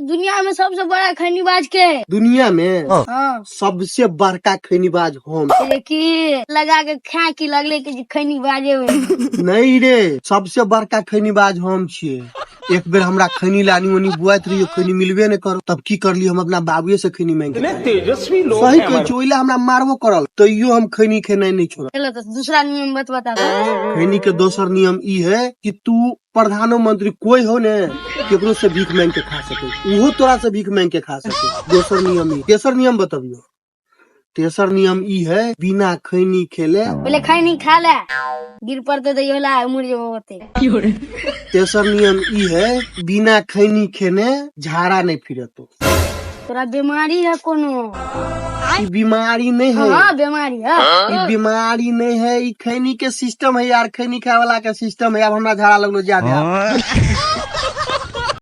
दुनिया में सबसे बड़ा खैनीबाज के है? दुनिया में हाँ। सबसे बड़का खैनीबाज हम। की लगा के खा की लगले कि खैनी बाजे में। नहीं रे, सबसे बड़का खैनीबाज हम छियै। एक बेर हमरा खैनी लानी ओनी बुआइत रहियो, खैनी मिलबे नहीं करो, तब की करली, हम अपना बाबुए से खैनी मांग के तेजस्वी लोग सही हैं कहै हमारे। छी, ओहि ला हमरा मारबो करल, तैयो हम खैनी खेनाइ नहीं छोड़ब। चलो तो दूसरा नियम बता दो। खैनी के दोसर नियम ई है कि तू प्रधानमंत्री कोई हो ने, केकरो से भीख मांग के खा सके, उहो तोरा से भीख मांग के खा सके। दोसर नियम ई। तेसर नियम बतबियो। तेसर नियम ई है, बिना खैनी खेले पहले खैनी खा ले, गिर पड़ते तो योला मुड़ जेबो ओते। तेसर नियम ई है, बिना खैनी खेने झाड़ा नहीं फिरतो। तोरा बीमारी है कोनो? ई बीमारी नहीं है। हाँ, बीमारी है। ई बीमारी नहीं है, ई खैनी के सिस्टम है यार, खैनी खाए वाला के सिस्टम है। अब हमरा झाड़ा लगलो ज्यादा।